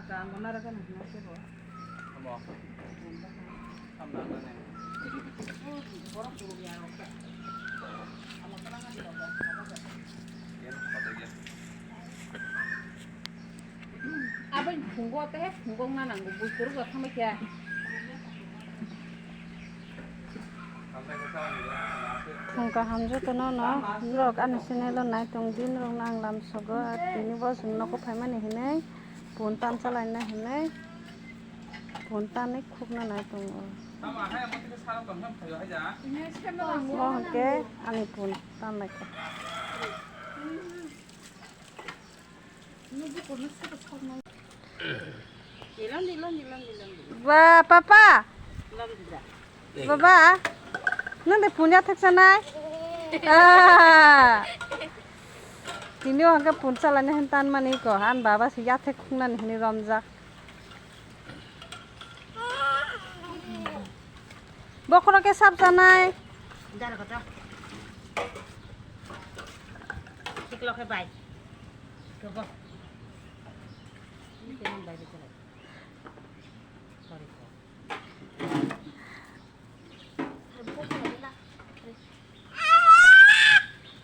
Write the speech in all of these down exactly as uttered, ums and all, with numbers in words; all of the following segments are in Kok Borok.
Aboni phungo tei phungo wngna nango, bui kwrwkbo thangbai khe. Phung kaham jotono no norok ani channel o nai tong di, norok no ang lamsogo, tini bo chwng nogo phaimani hinwi phone tan chalaina hinwi phone tanwi khukna nai tongo. Bo hwnkhe ani phone tanlaikha. Ba, papa. Baba, nang de punya thek sanai. Ah. Tini o hwnkhe phone chalaina hin tan mani ko, an baba si yathek khungnani hini romjak. Bokhorok khe sap chanai. Dara kata. Siklo khe bai. Kebo. Ini kene bai bicara. Sorry ko.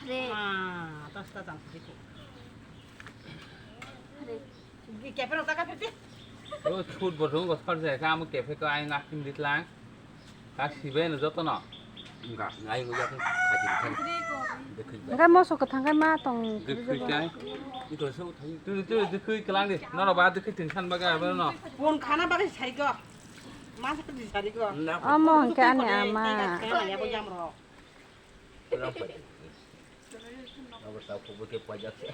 Re. Ah, atas ta jang siko. Re. Gi kepe rok ta ka pepti. O chut bo thung go sar jai ka, amo kepe ko ai ngak tin ditlang. Ka sibe no joto no. Nga ngai go jak khaji khan. Dekhi ba. Enggak, moso kwthang kai ma tong. Dekhi kai. Ito so thai. Tu tu dekhi kelang di. Noro ba dekhi tin san baga ba no. Pon khana baga sai go. Masa ko di sari go. Amo hwnkhe ani ama. Kaya ko jam ro. Kurang pajak. Abo tau kubur ke pajak se.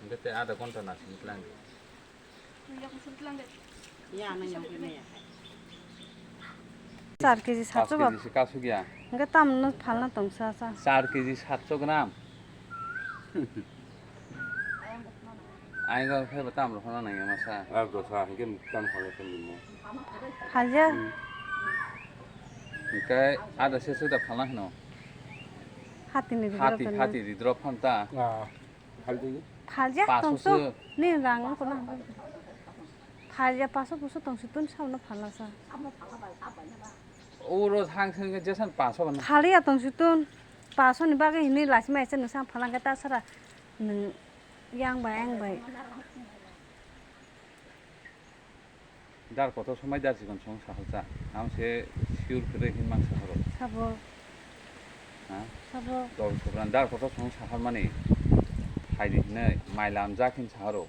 Hingke te ada konta nasi mitlang di. Ya, nang yang punya ya. Char kg satsho bab. Paanch kg si kasuk ya. Hingke tam no phalna tongsa sa. Char kg satsho gram. Ayang go khe bo tam rok hono nang ya masa. Ar dosa hingke tam phalna tong mo. Phalya. Hmm. Hingke ada se se da phalna hino. Hati ni ridro. Hati, hati ridro phanta. Ah, phaldi. Phalya tong so. Paso se. Ni rang ko na. Phalya paso puso tong si tun sa no phalna sa. Uro thang thang ke jesan paso na. Phalya tong si tun. Paso ni bagwi hini lachima ese nung sang phalangkhe ta sara nung yang bai ang bai. Dar kotor somai dar chikon song sahal cha. Ang se sure khe hin mang saharo. Sabo. Ha? Sabo. Dol sobran dar kotor song sahal mani. Hai di hinai mai lam ja khin saharo.